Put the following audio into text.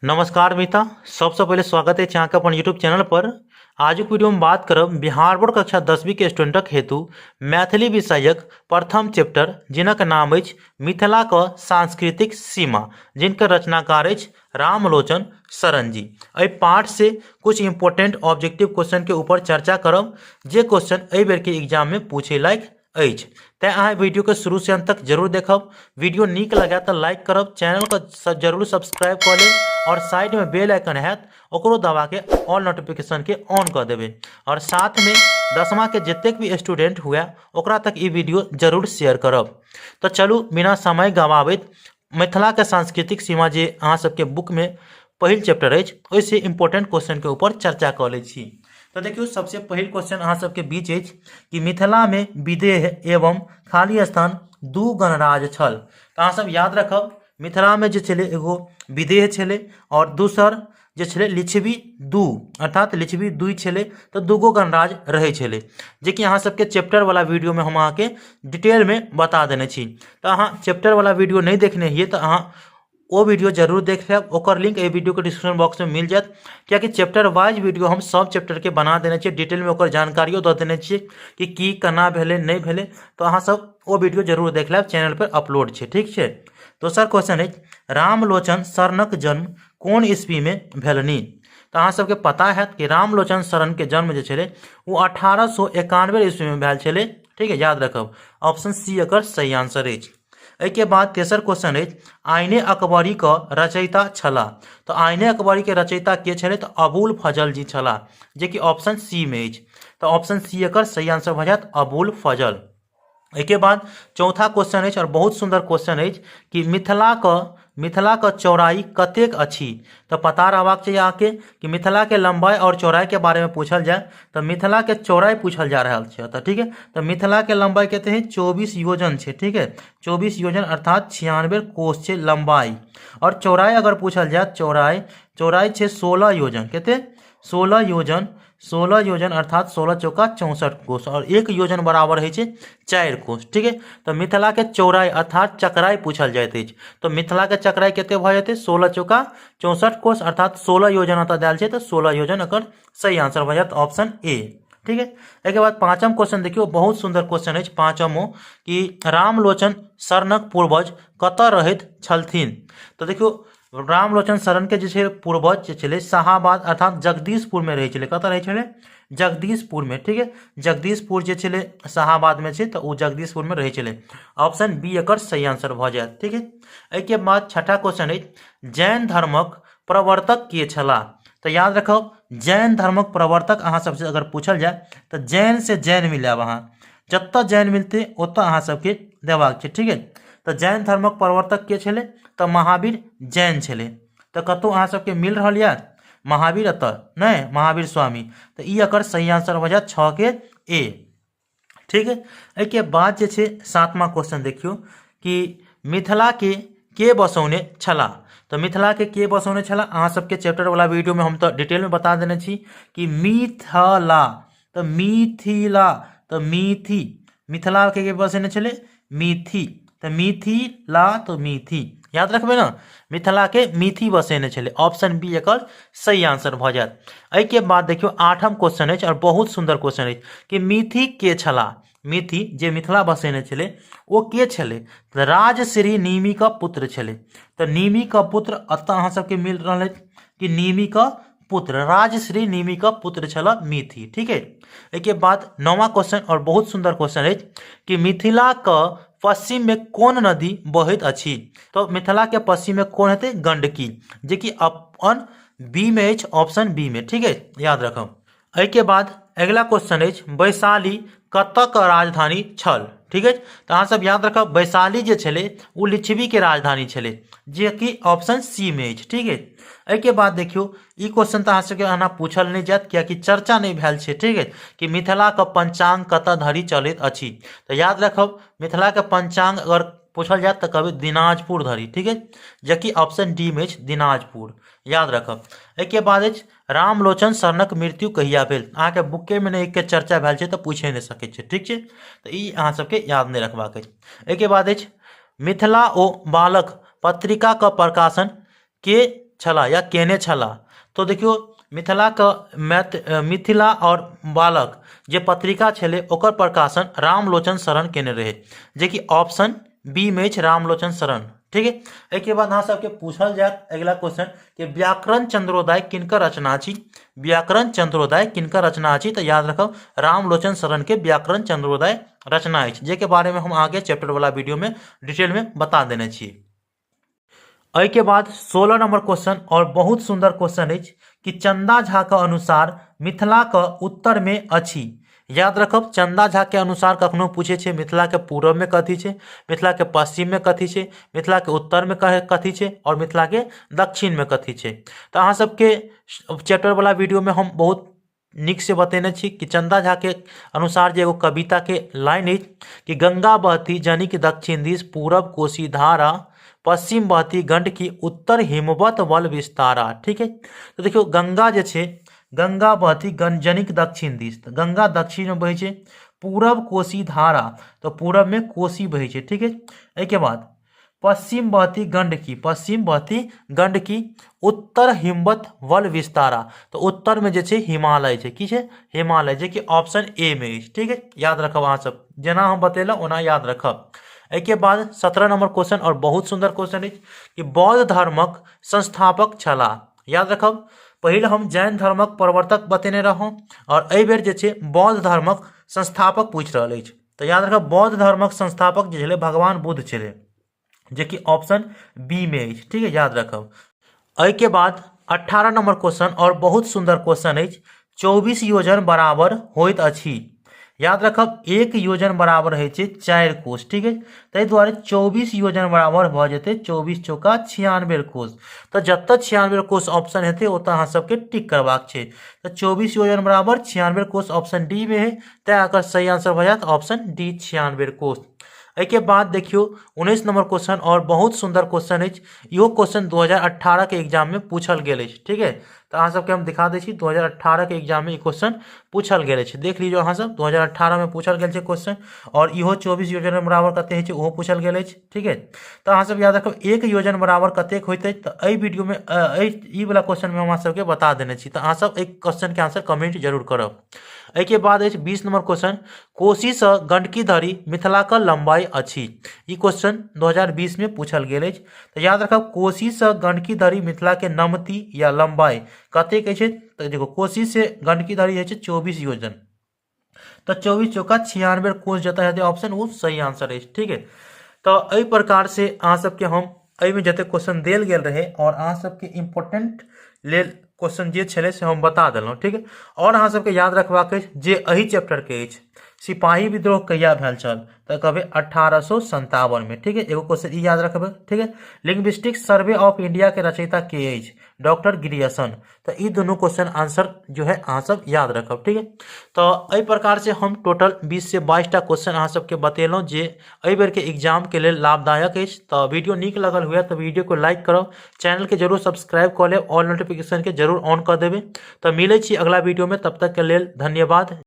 नमस्कार मिता, सबसे पहले स्वागत है अहाँके अपन यूट्यूब चैनल पर। आजुक वीडियो में बात करब बिहार बोर्ड कक्षा 10वीं के स्टूडेंटक हेतु मैथिली विषयक प्रथम चैप्टर, जिनक नाम अछि मिथिला क सांस्कृतिक सीमा, जिनकर रचनाकार अछि रामलोचन शरण जी। एहि पाठ से कुछ इम्पोर्टेंट ऑब्जेक्टिव क्वेश्चन के ऊपर चर्चा करब, जे क्वेश्चन एहि बेर के एग्जाम में पूछे लायक अछि। तेँ अहाँ वीडियोके शुरूसँ अन्त तक जरूर देखब। वीडियो नीक लगे तऽ लाइक करब, चैनलके जरूर सब्सक्राइब कऽ लेब आओर साइडमे बेल आइकन हैत ओकरो दबाके ऑल नोटिफिकेशनके ऑन कऽ देबै आओर साथमे 10माके जतेक भी स्टूडेंट हुए ओकरा तक ई वीडियो जरूर शेयर करब। तऽ चलू बिना समय गवाबैत मिथिलाके सांस्कृतिक सीमा जे अहाँ सबके बुकमे पहिल चैप्टर अछि ओहिसँ इम्पोर्टेंट क्वेश्चनके ऊपर चर्चा कऽ लै छी। तऽ देखियौ, सबसे पहिल क्वेश्चन अहाँ सबके बीच अछि कि मिथिलामे विदेह एवं खाली स्थान दू गणराज्य छल। तऽ अहाँ सब याद रखब, मिथिलामे जे छलै एगो विदेह छलै आओर दोसर जे छलै लिच्छवी दू, अर्थात लिच्छवी दुइ छलै। तऽ दूगो गणराज्य रहै छलै, जेकि अहाँ सबके चैप्टरवला वीडियोमे हम अहाँके डिटेलमे बता देने छी। तऽ अहाँ चैप्टरवला वीडियो नहि देखने हियै तऽ अहाँ ओ वीडियो जरूर देख लेब, ओकर लिंक एहि वीडियोके डिस्क्रिप्शन बॉक्समे मिल जायत, कियाकि चैप्टर वाइज वीडियो हम सब चैप्टरके बना देने छियै, डिटेलमे ओकर जानकारियो दऽ देने छियै कि की केना भेलै नहि भेलै। तऽ अहाँ सब ओ वीडियो जरूर देख लेब, चैनल पर अपलोड छै। ठीक छै, दोसर क्वेश्चन अछि रामलोचन शरणक जन्म कोन ईस्वीमे भेलनि? तऽ अहाँ सबके पता हैत कि रामलोचन शरणके जन्म जे छलै ओ 1891 ईस्वीमे भेल छलै। ठीक है, याद रखब, ऑप्शन सी एकर सही आंसर अछि। एहिके बाद तेसर क्वेश्चन अछि आइने अकबरी के रचयिता छलाह। तऽ आइने अकबरी के रचयिता के छलै? तऽ अबुल फजल जी छलाह, जेकि ऑप्शन सी में अछि। तऽ ऑप्शन सी एकर सही आंसर भऽ जायत, अबुल फजल। एहिके बाद चौथा क्वेश्चन अछि और बहुत सुंदर क्वेश्चन अछि कि मिथिलाके चौड़ाई कतेक अछि? तऽ पता रहबाक चाही अहाँके कि मिथिलाके लंबाई और चौड़ाईके बारेमे पूछल जाय तऽ मिथिलाके चौड़ाई पूछल जा रहल छै तऽ ठीक है। तऽ मिथिलाके लंबाई कते है? 24 योजन छै। ठीक है, 24 योजन अर्थात 96 कोस छै लंबाई। और चौड़ाई अगर पूछल जाय, चौड़ाई छै 16 योजन। कते? 16 योजन, 16 योजन अर्थात 16 चौका 64 कोस और एक योजन बराबर होइ छै 4 कोस। ठीक है, तऽ मिथिला के चौड़ाई अर्थात चकराई पूछल जाइत अछि। तऽ मिथिला के चकराई कते भऽ जेतै? 16 चौका 64 कोस अर्थात 16 योजन एतऽ देल छै, तऽ 16 योजन एकर सही आंसर भऽ जायत, ऑप्शन ए। ठीक है, एहिके बाद पाँचम क्वेश्चन देखियौ, बहुत सुंदर क्वेश्चन अछि पाँचमो कि रामलोचन शरणक पूर्वज कतऽ रहैत छलथिन? तऽ देखियौ, रामलोचन शरण के जे छै पूर्वज जे छलै शाहाबाद अर्थात जगदीशपुर में रहै छलै। कतऽ रहै छलै? जगदीशपुर में। ठीक है, जगदीशपुर जे छलै शाहाबाद में छै, तऽ ओ जगदीशपुर में रहै छलै। ऑप्शन बी एकर सही आंसर भऽ जायत। ठीक है, एहिके बाद छठा क्वेश्चन अछि जैन धर्मक प्रवर्तक के छलाह? तऽ याद रखब, जैन धर्मक प्रवर्तक अहाँ सबसे अगर पूछल जाय तऽ जैन से जैन मिलायब, अहाँ जतऽ जैन मिलतै ओतऽ अहाँ सबके देबाक छै। ठीक है, तऽ जैन धर्मक प्रवर्तक के छलै? तऽ महावीर जैन छलै। तऽ कतहु अहाँ सबके मिल रहल यऽ महावीर एतऽ नहि, महावीर स्वामी, तऽ ई एकर सही आंसर भऽ जायत 6 के ए। ठीक है, एहिके बाद जे छै सातवां क्वेश्चन देखियौ कि मिथिला के बसौने छलाह? तऽ मिथिला के बसौने छलाह? अहाँ सबके चैप्टर वाला वीडियो में हम तऽ डिटेल में बता देने छी कि मिथिला, तऽ मिथिला, तऽ मिथि, मिथिला के बसेने छलै मिथि, तऽ मिथिला, तऽ मिथि याद रखबै ने, मिथिला के मिथि बसेने छलै। ऑप्शन बी एकर सही आंसर भऽ जायत। एहिके बाद देखियौ आठम क्वेश्चन अछि और बहुत सुंदर क्वेश्चन अछि कि मिथि के छलाह? मिथि जे मिथिला बसेने छलै ओ के छलै? तऽ राजश्री निमि के पुत्र छलै। तऽ निमि के पुत्र एतऽ अहाँ सबके मिल रहल अछि कि निमि के पुत्र राजश्री निमि के पुत्र छल मिथि। ठीक है, एहिके बाद नौवां क्वेश्चन और बहुत सुंदर क्वेश्चन अछि कि मिथिला के पश्चिम में कोन नदी बहैत अछि? तो मिथिला के पश्चिम में कोन हेतै? गंडकी, जेकि अपन बी में अछि, ऑप्शन बी में। ठीक है, याद रखब। एहिके बाद अगिला क्वेश्चन अछि वैशाली कतऽ के राजधानी छल? ठीक अछि, तऽ अहाँ सब याद रखब वैशाली जे छलै ओ लिच्छवी के राजधानी छलै, जेकि ऑप्शन सी में अछि। ठीक है, एहिके बाद देखियौ ई क्वेश्चन तऽ अहाँ सबके एना पूछल नहि जायत कियाकि चर्चा नहि भेल छै। ठीक है, कि मिथिला के पंचांग कतऽ धरि चलैत अछि? तऽ याद रखब मिथिला के पंचांग अगर पूछल जायत तऽ कहबै दिनाजपुर धरि। ठीक है, जेकि ऑप्शन डी में अछि दिनाजपुर, याद रखब। एहिके बाद अछि रामलोचन शरणक मृत्यु कहिया भेल? अहाँके बुके में नहि के चर्चा भेल छै तऽ पूछे नहि सकै छै। ठीक छै, तऽ ई अहाँ सबके याद नहि रखबाक अछि। एहिके बाद अछि मिथिला ओ बालक पत्रिका के प्रकाशन के छलाह या केने छलाह? तो देखियौ मिथिलाके मिथिला आओर बालक जे पत्रिका छलै ओकर प्रकाशन रामलोचन शरण केने रहै, जेकि ऑप्शन बी में अछि रामलोचन शरण। ठीक है, एहिके बाद अहाँ सबके पूछल जायत अगिला क्वेश्चन कि व्याकरण चंद्रोदय किनकर रचना अछि? व्याकरण चंद्रोदय किनकर रचना अछि? तो याद रखब रामलोचन शरण के व्याकरण चंद्रोदय रचना अछि, जेके बारे में हम आगे चैप्टर वाला वीडियो में डिटेल में बता देने छी। एहिके बाद 16 नंबर क्वेश्चन और बहुत सुंदर क्वेश्चन अछि कि चंदा झा के अनुसार मिथिला के उत्तर में अछि। याद रखब चंदा झा के अनुसार कखनो पूछे छै मिथिला के पूरब में कथी छै, मिथिला के पश्चिम में कथी छै, मिथिला के उत्तर में कथी छै और मिथिला के दक्षिण में कथी छै। तो अहाँ सबके चैप्टर वाला वीडियो में हम बहुत नीक से बतेने छी कि चंदा झा के अनुसार जे एगो कविता के लाइन अछि कि गंगा बहती जनिक दक्षिण दिस पूरब कोसी धारा, पश्चिम बहती गंडकी उत्तर हिमवत बल विस्तारा। ठीक है, तो देखियौ गंगा जे छै, गंगा बहती जनिक दक्षिण दिस, तऽ गंगा दक्षिण में बहै छै, पूरब कोसी धारा, तऽ पूरब में कोसी बहै छै। ठीक है, एहिके बाद पश्चिम बहती गंडकी, पश्चिम बहती गंडकी उत्तर हिमवत बल विस्तारा, तो उत्तर में जे छै हिमालय छै, की छै हिमालय, जे कि ऑप्शन ए में अछि। ठीक है, याद रखब अहाँ सब, जेना हम बतेलहुँ ओना याद रखब। एहिके बाद 17 नंबर क्वेश्चन और बहुत सुंदर क्वेश्चन अछि कि बौद्ध धर्मक संस्थापक छलाह। याद रखब पहिल हम जैन धर्मक प्रवर्तक बतेने रहौं और एहि बेर जे छै बौद्ध धर्मक संस्थापक पूछि रहल अछि। तऽ याद रखब बौद्ध धर्मक संस्थापक जे छलै भगवान बुद्ध छलै, जे कि ऑप्शन बी में अछि। ठीक है, याद रखब। एहिके बाद 18 नंबर क्वेश्चन और बहुत सुंदर क्वेश्चन अछि, 24 योजन बराबर होइत अछि। याद रखब एक योजन बराबर होइ छै 4 कोस। ठीक है, ताहि दुआरे 24 योजन बराबर भऽ जेतै 24 चौका 96 कोस। तऽ जतऽ 96 कोस ऑप्शन हेतै ओतऽ अहाँ सबके टिक करबाक छै। तऽ 24 योजन बराबर 96 कोस ऑप्शन डी में है, तैं एकर सही आंसर भऽ जायत ऑप्शन डी 96 कोस। एहिके बाद देखियौ 19 नंबर क्वेश्चन और बहुत सुंदर क्वेश्चन अछि, इहो क्वेश्चन 2018 के एग्जाम में पूछल गेल अछि। ठीक है, तऽ अहाँ सबके हम दिखा दै छी 2018 के एग्जाम में ई क्वेश्चन पूछल गेल अछि। देख लीजिए अहाँ सब 2018 में पूछल गेल छै क्वेश्चन और इहो 24 योजन बराबर कते होइ छै ओहो पूछल गेल अछि। ठीक है, तऽ अहाँ सब याद रखब एक योजन बराबर कतेक होइत अछि, तऽ एहि वीडियो में, एहि ई वाला क्वेश्चन में हम अहाँ सबके बता देने छी। तऽ अहाँ सब एहि क्वेश्चन के आंसर कमेंट जरूर करब। एहिके बाद अछि 20 नंबर क्वेश्चन, कोसीसँ गंडकी धरि मिथिलाक लम्बाई अछि। ई क्वेश्चन 2020 में पूछल गेल अछि। तऽ याद रखब कोसीसँ गंडकी धरि मिथिलाके नमती या लम्बाई कतेक अछि, तऽ देखो कोसी से गंडकी धरि होइ छै 24 योजन, तऽ 24 चौका 96 कोस जतऽ हेतै ऑप्शन ओ सही आंसर अछि। ठीक है, तऽ एहि प्रकार से अहाँ सबके हम एहिमे जतेक क्वेश्चन देल गेल रहै और अहाँ सबके इम्पोर्टेंट लेल क्वेश्चन जे छलै से हम बता देलहुँ। ठीक है, और अहाँ सबके याद रखबाक अछि जे एहि चैप्टरके अछि सिपाही विद्रोह कहिया भेल छल, तऽ कहबै 1857 में। ठीक है, एगो क्वेश्चन ई याद रखबै। ठीक है, लिंग्विस्टिक सर्वे ऑफ इंडिया के रचयिता के अछि, डॉक्टर ग्रियर्सन। तऽ ई दुनू क्वेश्चन आंसर जो है अहाँ सब याद रखब। ठीक है, तऽ एहि प्रकार से हम टोटल 20 से 22 टा क्वेश्चन अहाँ सबके बतेलहुँ जे एहि बेर के एग्जाम के लेल लाभदायक अछि। तऽ वीडियो नीक लगल हुए तऽ वीडियो को लाइक करब, चैनल के जरूर सब्सक्राइब कऽ लेब, ऑल नोटिफिकेशन के जरूर ऑन कऽ देबै। तऽ मिलै छी अगला वीडियो में, तब तक के लेल धन्यवाद।